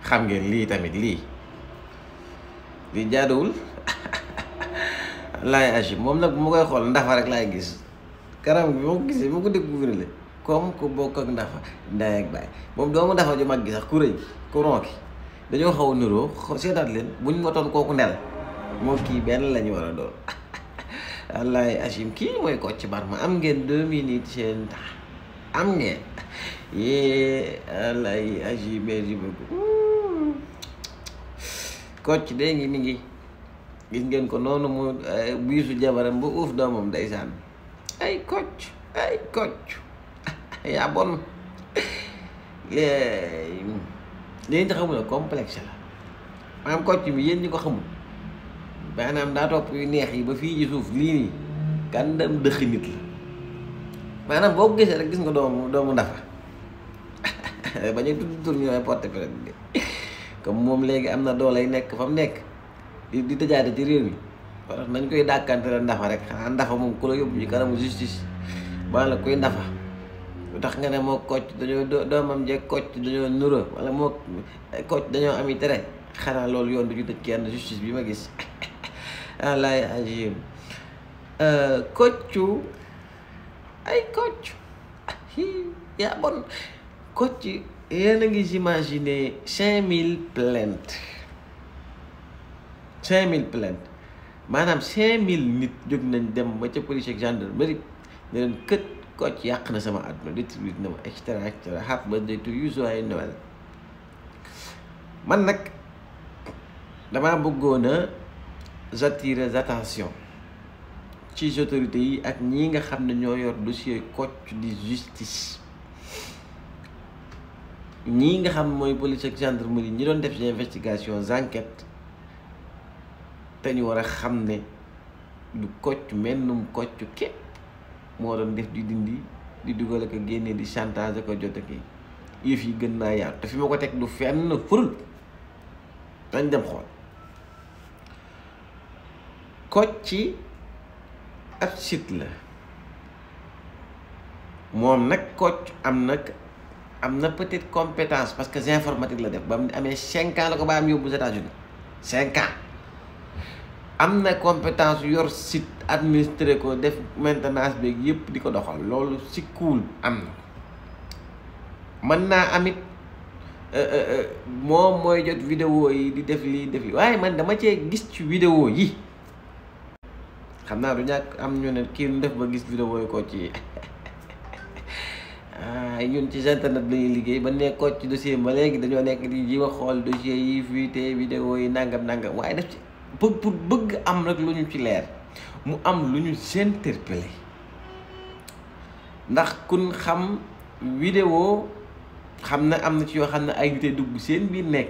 xam ngeen lii tamit lii jaaduwul laay agib moom nag bu ma koy xool ndafa rek laay gis karam bi ma ko gisee ma ko découvrir la comme ku bokk ak ndafa ndaay ak baay moom doomu ndafa ju mag gi sax ku rëy ku ronki dañoo xaw a niroo seetaat leen buñ motoon kooku ndel moo kii benn lañu war a doon wallaay agib kii mooy Kocc Barma am ngeen 2 minutes seen temps am ngeen yee wallaay agib merci beaucoup Kocc dee ngi mi ngi gis ngeen ko noonu mu biisu jabaram ba uuf doomam ndeysaan ay Kocc yaa bon léegi xamul ne complexe la maanaam Kocc bi yéen ñi ko xamul maanaam daa topp yu neex yi ba fii ci suuf lii nii kàndam dëxi nit la maanaam boo ko gisee rek gis nga doomu ndafa bañ a tudd tur ñu may porte plainte comme moom léegi am na doolay nekk fa mu nekk di tëjaate ci réew mi wala nañ koy dàkkante la ndafa rek xanaa ndafa moom ku la yóbbu ci kanamu justice ba la koy ndafa lu tax nga ne moo Kocc dañoo doomam jeeg Kocc dañoo nuro wala moo Kocc dañoo ami tere xanaa loolu yoon du ñu tëj kenn justice bi ma gis alaay agim Koccu ay Kocc yaa bon Kocc yéen a ngi imaginer 5000 plaintes 5000 plaintes maanaam 5000 nit jóg nañ dem ba ca police ak gendarmerie ne leen kët Kocc yàq na sama àdduna détruire na ma et cetera happy birthday to you joyeux Noël man nag damaa bëggoon a j'attire attention ci autorités yi ak ñi nga xam ne ñoo yor dossier Kocc di justice ñii nga xam mooy police ak gendarmerie ñi doon def ci investigation enquête te ñu war a xam ne du Kocc mennum Kocc képp moo doon def di dindi di dugal ak génne di chantage ko jot ak yëf yi gën naa yaatu te fi ma ko teg du fenn furul dañ dem xool Kocc ab site la moom nag Kocc am na peut-être compétence parce que informatique la def ba mu amee 5 ans la ko ba am yóbbu États-Unis 5 ans am na compétence yor site administré ko def maintenance beeg yëpp di ko doxal loolu si cool am na mën naa amit moom mooy jot vidéo yi di def lii def yi waaye man dama cee gis ci vidéo yi xam naa du ñàkk am ñu ne kii nu def ba gis vidéo yi Kocc yi ñun ci internet lañuy liggéey ba ne Kocc ci dossier ba léegi dañoo nekk di ji ma xool dossier yi fuité vidéo yi nangam waaye def ci pour bëgg am rek lu ñu ci leer mu am lu ñu s'interpellé ndax kun xam vidéo xam na am na ci yoo xam ne ay nit dugg seen biir nekk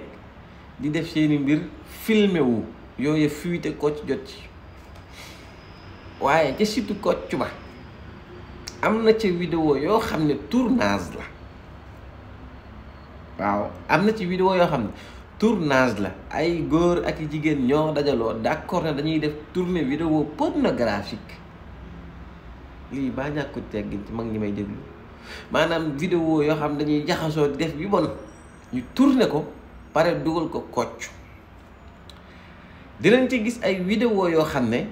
di def seeni mbir filmé wu yooyu fuité Kocc jot ci waaye ca surtout Kocc ba am na ca vidéo yoo xam ne tournage la waaw am na ci vidéo yoo xam ne tournage la ay góor ak jigéen ñoo dajaloo d'accord ne dañuy def tourner vidéo pornographique lii baa ñàkku teggin ci mag ñi may déglu maanaam vidéo yoo xam dañuy jaxasoo def yu bon ñu tourner ko pare dugal ko Kocc dinañ ci gis ay vidéo yoo xam ne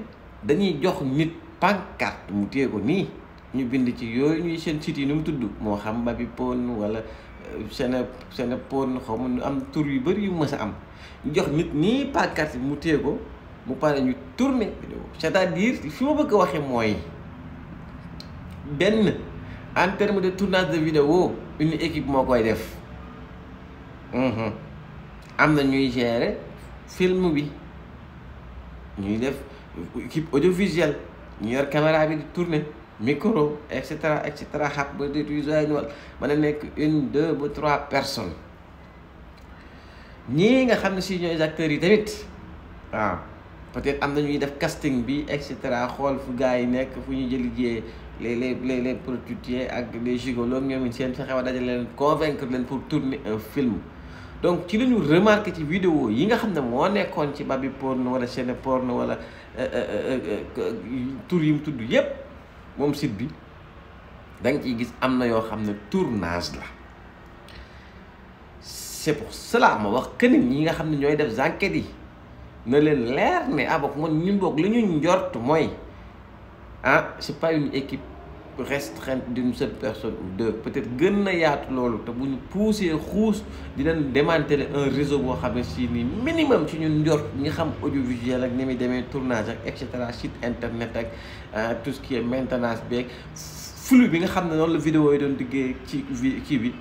dañuy jox nit pancarte mu téye ko nii ñu bind ci yooyu ñuy seen site yi nu mu tudd moo xam Baby Porn wala seen porn xaw ma ñu am tur yu bëri yu mës a am ñu jox nit nii pancarte mu téye ko mu pare ñu tourner vidéo c'est-à-dire fi ma bëgg a waxee mooy benn en terme de tournage de vidéo une équipe moo koy def am na ñuy gérer film bi ñuy def équipe audiovisuelle ñu yor caméra bi di tourner micro et cetera xap ba détuy Noël mën a nekk 1 2 ba 3 personnes ñii nga xam ne si ñooy acteurs yi tamit waaw peut-être am na ñuy def casting bi et cetera xool fu gars yi nekk fu ñuy jëli les prostituées ak les gigolos ñoom seen fexe wa dajale leen convaincre leen pour tourner un film donc ci la ñu remarqué ci vidéo yi nga xam ne moo nekkoon ci Baby Porn wala chaîne porn wala tur yi mu tudd yépp moom site bi da nga ciy gis am na yoo xam ne tournage la c'est pour cela ma wax que ni ñi nga xam ne ñooy def enquêtes yi na leen leer ne bokk man ñun boog li ñu njort mooy c'est pas une équipe restreinte d'une seule personne ou deux, peut-être gën na yaatu loolu te bu ñu poussé xuus dinañ démanteler un réseau boo xam ne si ni minimum ci ñun njort ñi xam audiovisuel ak ni muy demee tournage ak et cetera site internet ak tout ce qui est maintenance beeg flux bi nga xam ne noonu la vidéo yi doon diggee ci kii bi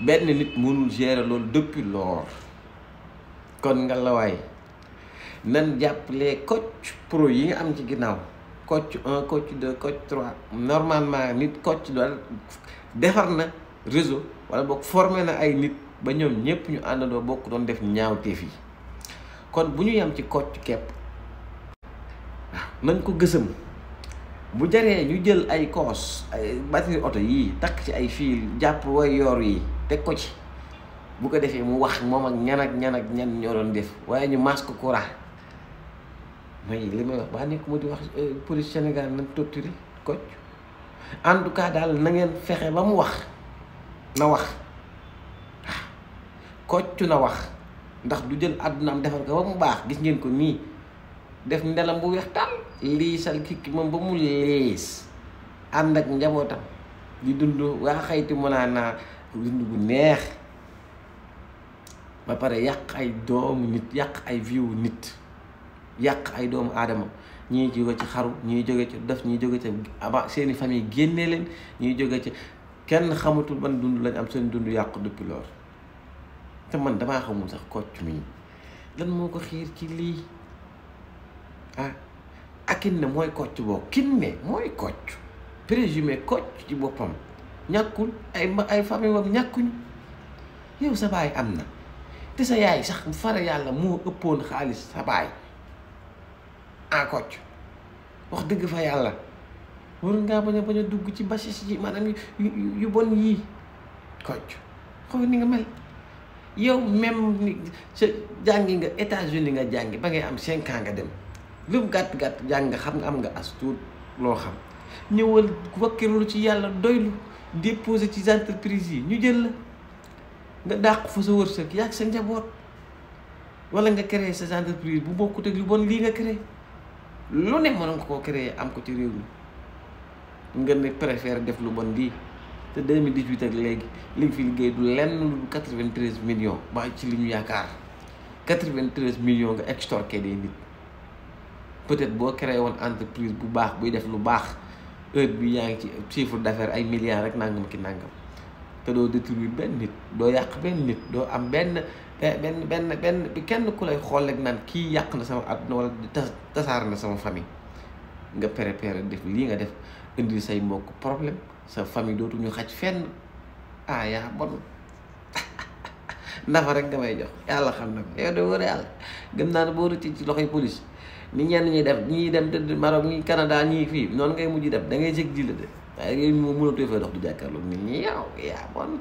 benn nit mënul gérer loolu depuis lors. kon nga la waay nan jàppale coach pro yi nga am ci ginnaaw coach 1 coach 2 coach 3 normalement nit coach doon defar na réseau wala boog formé na ay nit ba ñoom ñëpp ñu àndandoo bokk doon def ñaawteef yi kon bu ñu yem ci coach kepp nañ ko gësam bu jaree ñu jël ay koos ay batterie oto yii takk ci ay fil jàpp way yor yi teg ko ci bu ko defee mu wax moom ak ñan ñoo doon def waaye ñu masque courant may li may wax ba nekk mu di wax police Sénégal nañ torturé coach en tout cas daal na ngeen fexe ba mu wax na wax coach na wax ndax du jël àddunaam defar ko ba mu baax gis ngeen ko nii def ndelam bu weex tal liisal kikki moom ba mu liis ànd ak njabootam di dund waa xayti mu naa dund bu neex ba pare yàq ay doomu nit yàq ay viwu nit yàq ay doomu aadama ñii jóge ci xaru ñii jóge ci def ñii jóge ci avant seeni famille génnee leen ñii jóge ci kenn xamatul ban dund lañ am seen dund yàqu depuis loolu te man damaa xamul sax coach mi lan moo ko xiir ci lii akin ne mooy coach boo kin ne mooy coach présumé coach ci boppam ñàkkul ay famille wam ñàkkuñu yow sa baay am na te sa yaay sax fara yàlla moo ëppoon xaalis sa baay coach wax dëgg fa yàlla waru ngaa bañ a dugg ci basis yi maanaam yu bon yii coach xool ni nga mel yow même ni sa jàngi nga États-Unis nga jàngi ba ngay am 5 ans nga dem lu mu gàtt jàng nga xam nga am nga as tuut loo xam ñëwal wakkilu ci yàlla doylu déposer ci entreprise yi ñu jël la nga dàq fa sa wërsëg yaa sa njaboot wala nga créer sa entreprise bu bokkut ak lu bon lii nga créer lu ne mën nga koo créer am ko ci réew mi nga ne préfère def lu bon lii te 2018 ak léegi li nga fi liggéey du lenn lu 93 millions ba ci li ñu yaakaar 93 millions nga extorqué des nit peut-être boo créé woon entreprise bu baax buy def lu baax heure bi yaa ngi ci chiffre d'affaires ay milliards rek nangam ki nangam te doo détruire benn nit doo yàq benn nit doo am benn bi kenn ku lay xool rek naan kii yàq na sama àdduna wala tasaar na sama famille nga préparé def lii nga def indi say mbokk problème sa famille dootuñu xaj fenn yaa bon nafa rek nga may jox yàlla xam na ko yow de wóor yàlla gëm naa ne boo rëcc ci loxoy police ni ñenn ñi def ñii dem tëdd Maroc ñii Canada ñii fii noonu ngay mujj def da ngay jëg ji la de waaye yooyu moo mënatoo fay dox du jàkkaarloog nit ñi yow yaa bon